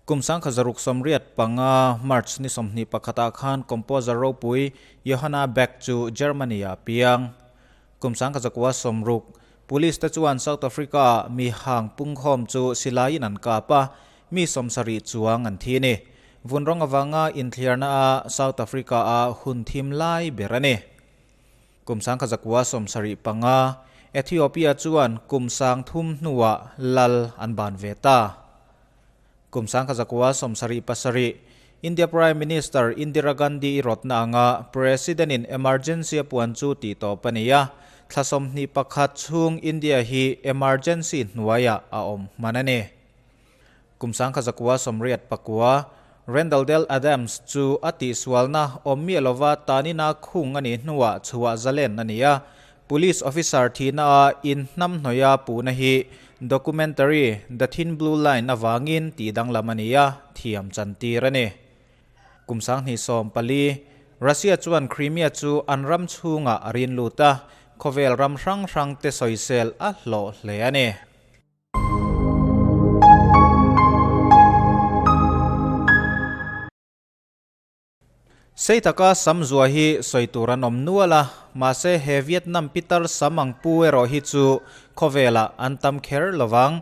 Kum 1985 March ni 21 ah khan composer ropui Johanna Beck chu Germany ah a piang. Kum 1960, Police te chuan South Africa ah mi hang pungkhawm chu silaiin an kap a, mi 70 chuang an thi a ni. Vun rawng avanga inthliarna ah South Africa ah hun thim lai ber a ni. Kum 1975, Ethiopia chuan kum 3000 hnuah lal an ban ve ta. Kum 1977, India Prime Minister Indira Gandhi i rawtna anga President-in emergency a puan chu tih tawp a ni a, thla 21 chhung India hi emergency hnuaiah a awm hman a ni. Kum 1989, Randall Dale Adams chu a tihsualna awm miah lova tanina khung a nih hnuah chhuah zalen a ni a. Police officer thihna a inhnamhnawih a puhna hi documentary The Thin Blue Line avangin tih danglam a ni a, thiam chantir a ni. Kum 2014, Russia chuan Crimea chu an ram chhungah a rin lut a, khawvel ram hrang hrangte sawisel a hlawh hle a ni. Sei taka sam zua hi sawi tur an awm nual a, mahse he Vietnam pitar sam ang pu erawh hi chu khawvelah an tam kher lo vang.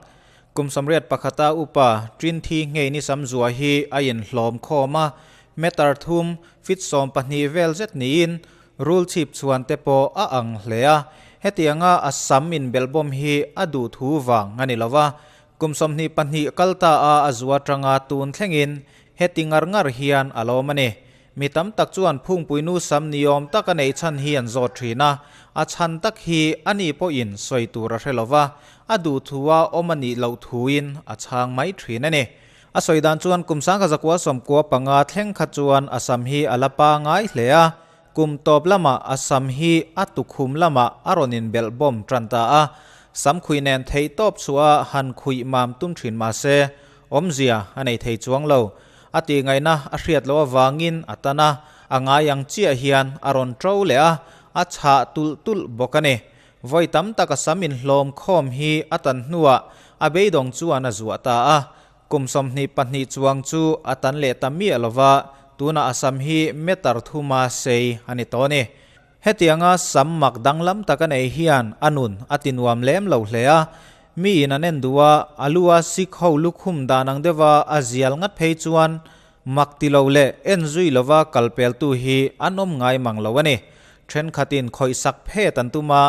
Kum 81-a upa Trinh Thi Ngei ni sam zua hi a inhlawm khawm a, meter thum, feet 12 vel zet niin Rul chhip chhuan te pawh a ang hle a, hetianga a sam inbelhbawm hi a duh thu vang a ni lo va, kum 22 kal ta a a zu atanga tun thlengin heti ngar ngar hian a lawm a ni. Mi tam tak chuan phungpuinu sam ni awm tak a neih chhan hi an zawt thin a, a chhan tak hi a ni pawhin sawi tur a hre lo va, a duh thu a awm a nih loh thuin a chhang mai thin a ni. A sawi dan chuan kum 1995 thleng kha chuan a sam hi a la pangai hle a, kum tawp lamah a sam hi a tukhum lamah a rawn inbelh bawm tan ta a, sam khuih nen theih tawp chhuah a han khuih mam tum thin mah se, awmzia a nei thei chuang lo. A tihngaihna a hriat loh avangin a tan a, a ngai ang chiah hian a rawn ṭo leh a, a chhah tulh tulh bawk a ni. Vawi tam tak a sam inhlawm khawm hi a tan hnuah a beidawng chuan a zuah ta a, Kum 22 chuang chu a tan leh ta miah lova, tunah a sam hi meter thuma sei a ni tawh a ni. Hetianga sam mak danglam tak a nei hian a nun a ti nuam lem lo hle a, miin an en duh a, a lu a sik ho lukhum dan ang deuha a zial ngat phei chuan mak ti lo leh en zui lova kal peltu hi an awm ngai mang lo a ni. Thenkhatin khawihsak phet an tum a,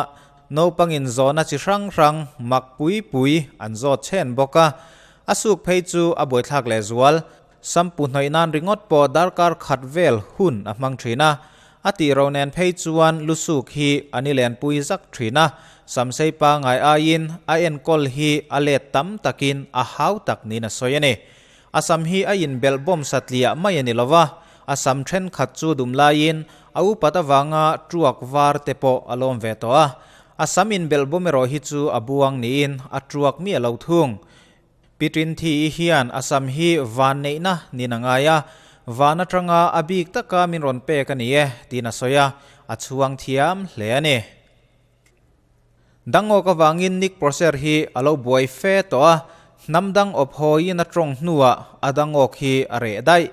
Naupangin zawhna chi hrang hrang mak pui pui an zawt chhen bawk a, a suk phei chu a buaithlak leh zual. Sampu hnawih nan ringawt pawh darkar khat vel hun a hmang thin a, a tih ro nen phei chuan lu suk hi a ni lenpui zak thin a, samsei pangai aiin a enkawl hi a let tam takin a hau tak niin a sawi a ni. A sam hi a inbelh bawm satliah mai a ni lo va, a sam thenkhat chu dum laiin a upat avanga truak var te pawh a lawm ve tawh a. A sam inbelh bawm erawh hi chu a buang niin a truak miah lo thung. Pi Trinthi-i hian a sam hi van neihna niin a ngai a, van atanga a bik taka min rawn pek a ni e tiin a sawi a, a chhuang thiam hle a ni. Dangawk avangin Nick Prosser hi a lo buai fe tawh a, hnam dang awp hawiin a tawng hnuah a dangawk hi a reh daih.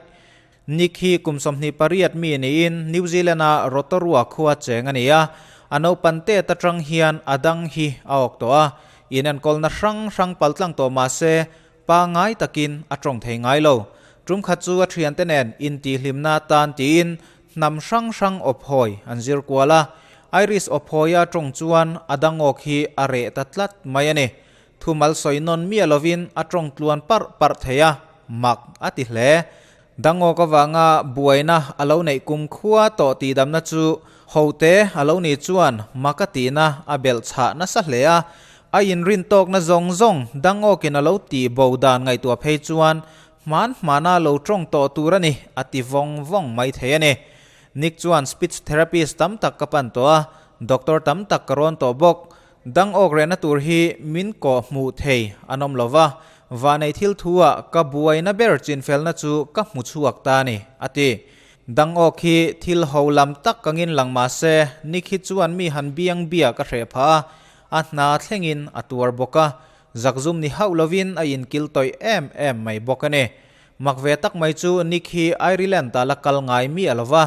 Nick hi kum 28 mi niin New Zealand-a Rotorua khua cheng a ni a, a naupan tet atang hian a dang hi a awk tawh a, inenkawlna hrang hrang paltlang tawh mah se pangai takin a tawng thei ngai lo. Tum khat chu a thiante nen intihhlimna atan tiin Hnam hrang hrang awphawi an zir kual a, Irish awphawia tawng chuan a dangawk hi a reh ta tlat mai a ni. Thumal sawi nawn miah lovin a tawng tluan parh parh thei a, mak a ti hle. Dangawk avanga buaina a lo neih kum khua tawh tihdamna chu hote a lo nih chuan mak a tihna a belh chhah nasa hle a, a inrin tawkna zawng zawng dangawkin a lo tih bo dan ngaihtuah phei chuan Hman hmana lo tawng tawh tur a ni, a ti vawng vawng mai thei a ni. Nick chuan speech therapist tam tak ka pan tawh a, doctor tam tak ka rawn tawh bawk. Dang awk rehna tur hi min kawh hmuh thei an awm lo va, vanei thil thu-ah ka buaina ber chinfelna chu ka hmu chhuak ta a ni, a ti. Dang awk hi thil ho lam tak kangin lang mah se, Nick hi chuan mi han biang bia ka hreh phah a, a hna thlengin a tuar bawk a, Zakzum ni hauh lovin a inkil tawih em em mai bawk a ni. Mak ve tak mai chu Nick hi Ireland ah la kal ngai miah lo va,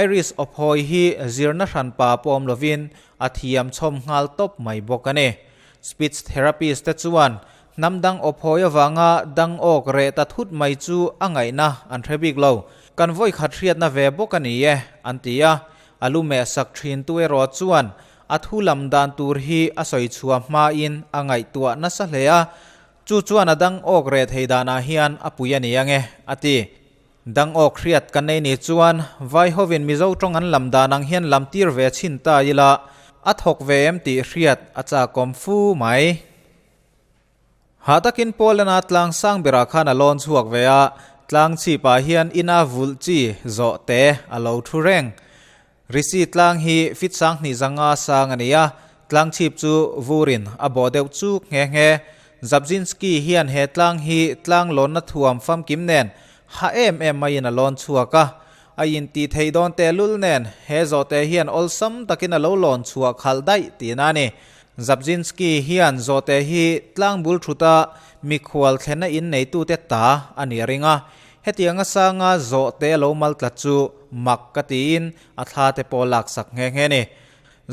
Irish awphawi hi zirna hranpa pawh awm lovin a thiam chhawm nghal tawp mai bawk a ni. Speech therapist te chuan hnam dang awphawi avanga dang awk reh ta thut mai chu a ngaihna an hre bik lo. Kan vawi khat hriatna ve bawk a ni e, an ti a. A lu meh sak thin tu erawh chuan a thu lam dan tur hi a sawi chhuah hmain a ngaihtuah nasa hle a, chu chuan a dang awk reh thei danah hian a pui a ni ange, a ti. Dang awk hriat kan nei ni chuan vai hovin Mizo tawng an lam dan ang hian lam tir ve chhin ta ila a thawk ve em tih hriat a chakawm fu mai. Hah takin Poland-a tlang sang berah khan a lawn chhuak ve a, tlang chhipah hian ina vulh chi zawh te a lo thu reng. Risi tlang hi fit 2000 zanga sang a ni a, tlang chhip chu vurin a bawh deuh chuk nghe nghe. Zabzinski hian he tlang hi tlang lawnna thuam famkim nen ha em em maiin a lawn chhuak a. A intih theih dawn tehlul nen he zawhte hian awlsam takin a lo lawn chhuah khalh daih tihna a ni. Zabzinski hian zawhte hi tlang bul thuta mikhual thlenna in neitute ta a ni a ring a. Hetianga sanga zawhte lo mal tlat chu mak ka tiin a thla te pawh laksak nghe nghe ni.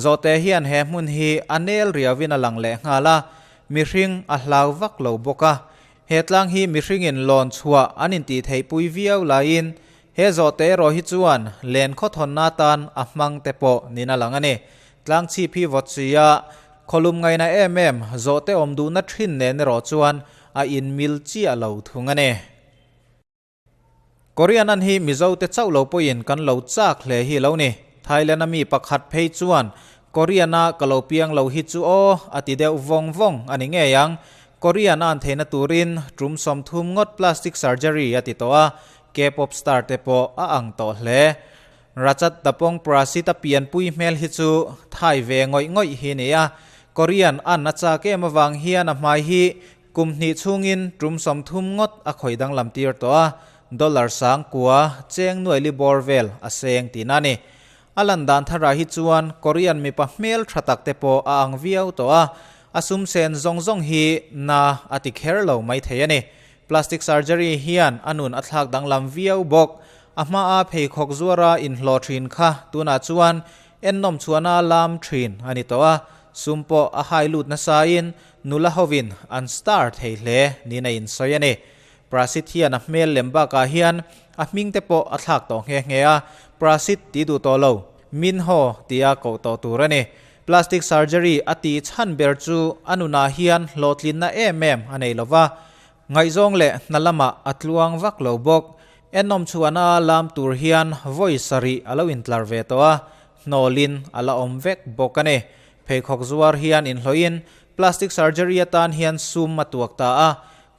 Zawhte hian he hmun hi a nel riauin a lang leh nghal a, mihring a hlau vak lo bawk a. He tlang hi mihringin lawn chhuah an intih theih pui viau laiin he zawhte erawh hi chuan len khawthawnna atan a hmang te pawh nin a lang a ni. Tlang chhip hi vawt si a, khawlum ngaina em em zawhte awm duhna thin nen erawh chuan a inmil chiah lo thung a ni. Korean an hi Mizo te chauh lo pawhin kan lo chak hle hi lo ni. Thailand a mi pakhat phei chuan Korean a ka lo piang lo hi chu aw a ti deuh vawng vawng a ni ngei ang. Korean a an theihna turin tum 30 ngawt plastic surgery a ti tawh a, K-pop star te pawh a ang tawh hle. Rachat Tapong Prasit a pianpui hmel hi chu thai ve ngawih ngawih hi ni a, Korean an a chak em avang hian a hmai hi Kum hnih chhungin tum 30 ngawt a khawih danglam tir tawh a, dollar 9000 cheng nuai li bawr vel a seng tihna a ni. A lan dan tharah hi chuan Korean mipa hmel tha tak te pawh a ang viau tawh a, a sum sen zawng zawng hi na a ti kher lo mai thei a ni. Plastic surgery hian a nun a thlak danglam viau bawk. A hmaa pheikhawk zuara inhlawh thin kha tunah chuan ennawm chhuahna lam thin a ni tawh a, sum pawh a hai lut nasain Nula hovin an star thei hle niin a insawi a ni. Prasit hian a hmel lem bakah hian a hming te pawh a thlak tawh nghe nghe a, Prasit ti duh tawh lo, Minho tia koh tawh tur a ni. Plastic surgery a tih chhan ber chu a nunah hian hlawhtlinna em em a nei lo va, ngaihzawng leh hna lamah a tluang vak lo bawk. Ennawm chhuahna lam tur hian vawi sarih a lo intlar ve tawh a, hnawlin a la awm vek bawk a ni. Pheikhawk zuar hian inhlawhin plastic surgery atan hian sum a tuak ta a,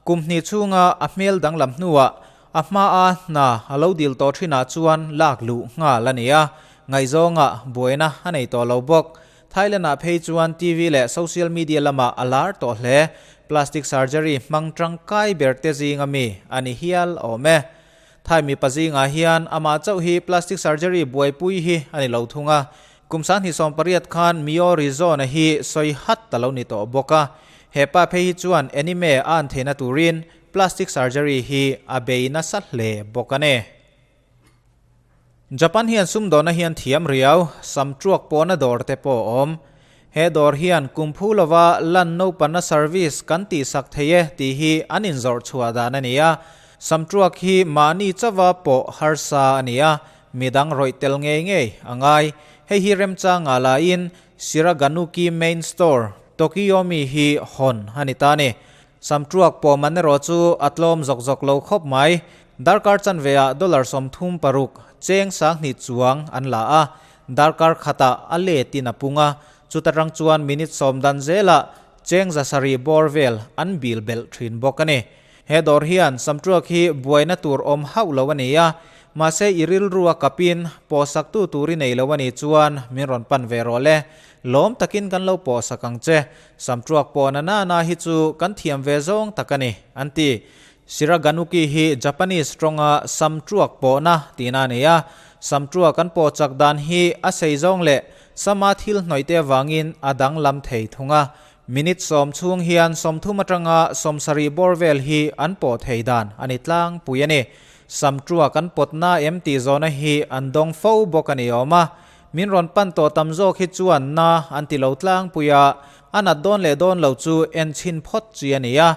kum hnih chhunga a hmel danglam hnuah a hmaa hna a lo dil tawh thinah chuan lak luh nghal a ni a, ngaihzawngah buaina a nei tawh lo bawk. Thailand-ah phei chuan TV leh social media lamah a lar tawh hle. Plastic surgery hmang tangkai ber te zinga mi a ni hial awm e. Thai mipa zingah hian amah chauh hi plastic surgery buaipui hi a ni lo thung a, kum 2018 khan Mio Rizona hi sawi hat ta lo ni tawh bawk a, he pa phei hi chuan anime a an theihna turin plastic surgery hi a bei nasa hle bawk a ni. Japan hian sumdawhna hian thiam riau, sam tuak pawhna dawr te pawh a awm. He dawr hian kum phu lova lan naupanna service kan tihsak thei e tih hi an inzawrh chhuah dan a ni a. Sam tuak hi mahni chauva pawh harsa a ni a, midang rawih tel ngei ngei a ngai. Hei hi remchanga laiin Shiraganuki Main Store, Tokyo mi hi hawn a ni ta a ni. Sam tuak pawh man erawh chu a tlawm zawk zawk lo khawp mai. Darkar chanve ah dollar 36 cheng 2000 chuang an la a, darkar khatah a let in a pung a, chuta tang chuan minute 10 dan zelah cheng 700 bawr vel an bil belh thin bawk a ni. He dawr hian sam tuak hi buaina tur awm hauh lo a ni a, mahse i rilru a kapin pawhsaktu tur i nei lo a nih chuan min rawn pan ve rawh le, lawm takin kan lo pawhsak ang che. Sam tuak pawh na na na hi chu kan thiam ve zawng tak a ni, an ti. Shiraganuki hi Japanese tawnga sam tuak pawhna tihna a ni a, sam tuak an pawh chak dan hi a sei zawng leh sama thil hnawih te avangin a danglam thei thung a. Minute sawm chhung hian 30 atanga 70 bawr vel hi an pawh thei dan a ni tlangpui a ni. Sam tua kan pawtna em tih zawhna hi an dawng fo bawk a ni awm a. Min rawn pan tawh tam zawk hi chuan na an ti lo tlangpui a, a nat dawn leh dawn lo chu en chhin phawt chi a ni a,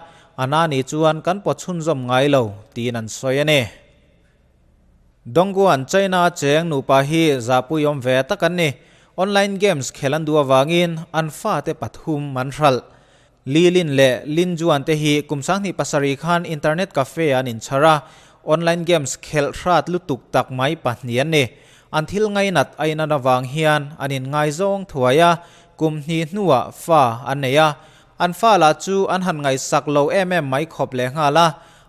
a na ni chuan kan pawt chhunzawm ngai lo tiin an sawi a ni. Dongguan, China cheng nupa hi zahpui awm ve tak an ni. Online games khel an duh avangin an fate pathum an hralh. Li Lin leh Lin Juan te hi kum 27 khan internet cafe an inchhar a, online games khelh hrat lutuk tak mai pahnih an ni. An thil ngainat a inan avang hian an inngaizawng thuai a, kum hnih hnuah fa an nei a. An fa lah chu an han ngaihsak lo em em mai khawp lehnghal a,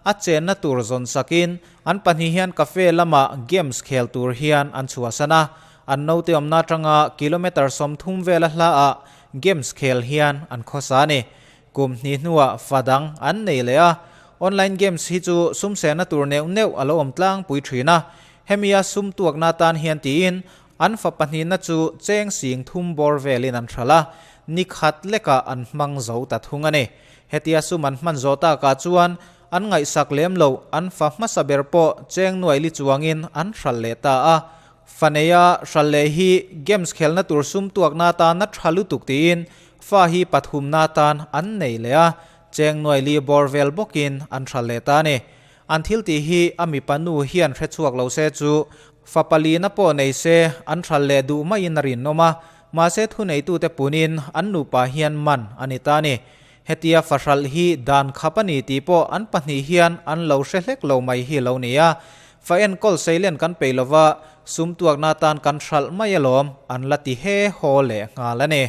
a chenna tur zawn sakin An pahnih hian cafe lamah games khel tur hian an chhuahsan a, an naute awmna atanga kilometre 30 vela hlaah games khel hian an khawsa a ni. Kum hnih hnuah fa dang an nei leh a, online games hi chu sum sehna tur neuh neuh a lo awm tlangpui thin a, hemia sum tuakna atan hian tiin an fa pahnihna chu cheng sing thum bawr velin an hralh a, ni khat lekah an hmang zo ta thung a ni. Hetia sum an hman zawh takah chuan An ngaihsak lem lo, an fa hmasa ber pawh cheng nuai li chuangin an hralh leh ta a. Fa neia hralh leh hi games khelna tur sum tuakna atan a tha lutuk tiin fa hi pathumna atan an nei leh a, cheng nuai li bawr vel bawkin an hralh leh ta a ni. An thil tih hi a mipa nu hian hre chhuak lo se chu fa palina pawh nei se an hralh leh duh maiin a rinawm a, mahse thuneitute punin an nupa hian man a ni ta a ni. Hetia fahralh hi dan khap a ni tih pawh an pahnih hian an lo hre hlek lo mai hi lo ni a. Fa enkawl seilen kan peih lova, sum tuakna atan kan hralh mai alawm, an la ti he haw leh nghal a ni.